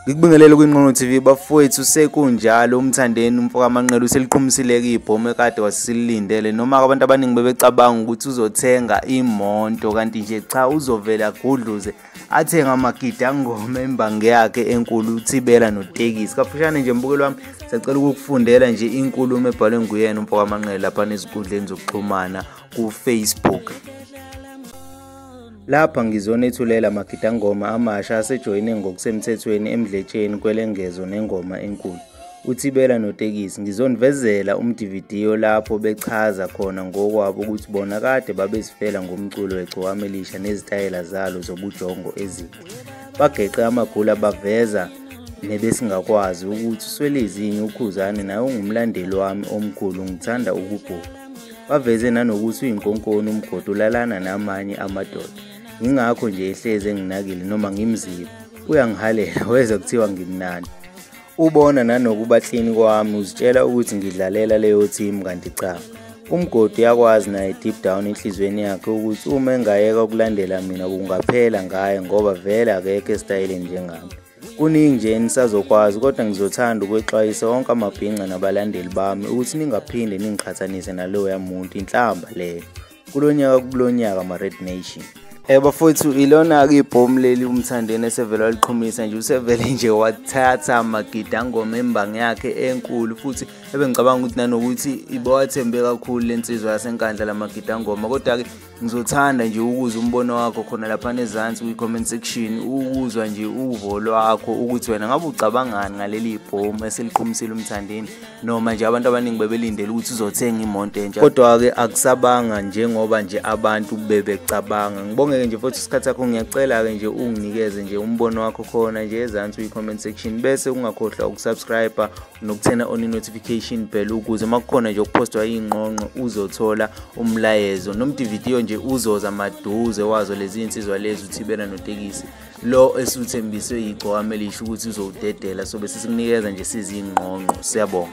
Ngikubingelele kwiNgqongqo TV bafowethu, sekunjalo uMthandeni umfoka Manqele useliqhumisile ibhomu ekade wasilindele, noma abantu abaningi bebecabanga ukuthi uzothenga imoto, kanti nje cha, uzovela agudluze athenga amagidangoma embangi yakhe enkulu uThibela noTekisi. Kafushane nje mbukelo wami, siyacela ukukufundela nje inkulumo ebhalwe nguyena umfoka Manqele lapha ezinkundleni zokuxhumana ku-Facebook. Lapha ngizonethulela amagidangoma amasha asejoyine ngokusemthethweni emdletsheni kwelengezo nengoma enkulu uThibela noTekisi. Ngizonivezela umdividiyo lapho bechaza khona ngokwabo ukuthi bona kade babezifela ngomculo wegcokama elisha nezitayela zalo zobujongo ezinhle. Bageqe amagula baveza nebesingakwazi ukuthi uSwelizinyo uKhuzani naye ungumlandeli wami omkhulu, ngithanda ukubhuka. Baveze nanokuthi uyinkonkoni umgodi ulalana namanye amadoda, yingakho nje ehlezi enginakile noma ngimziba uyangihalela, weza kuthiwa ngimnandi. Ubona nanokuba clean kwami, uzitshela ukuthi ngidlalela leyo team, kanti cha. Umgodi uyakwazi naye deep down enhliziyweni yakhe ukuthi uma engayeka ukulandela mina kungaphela ngaye, ngoba vele akekho esitayeleni njengami. Kuningi nje enisazokwazi, kodwa ngizothanda ukwexwayisa wonke amabhinca nabalandeli bami ukuthi ningaphinde ningiqhathanise naloya muntu, inhlamba leyo. Kulonyaka kulonyaka ma-Red Nation. Bafowethu, ilona-ke ibhomu leli uMthandeni esevele waliqhumisa nje, usevele nje wathatha amagidangoma embangi yakhe enkulu, futhi ebengicabanga ukuthi nanokuthi ibawathembe kakhulu lensizwa yaseNkandla lamagidangoma. Kodwa-ke ngizothanda nje ukuzwa umbono wakho khona laphana ezansi kwi-comment section, ukuzwa nje uvo lwakho ukuthi wena ngabe ucabangani ngaleli bhomu eseliqhumisile uMthandeni, noma nje abantu abaningi bebelindele ukuthi uzothenga imoto entsha, kodwa-ke akusabanga njengoba nje abantu bebecabanga. Ngibonge nje futhi isikhathi sakho, ngiyacela-ke nje unginikeze nje umbono wakho khona nje ezansi kwi-comment section, bese ungakhohlwa ukusubscribe nokuthena on i-notification bell ukuze uma kukhona nje ukuphostwa iy'ngqongqo uzothola umlayezo. Nomdividiyo nje uzoza maduze wazo lezi insizwa lezi uThibela noTekisi, lo esuthembiswe igcokama elisha ukuthi uzowudedela, so bese sikunikeza nje sizingqongqo. Siyabonga.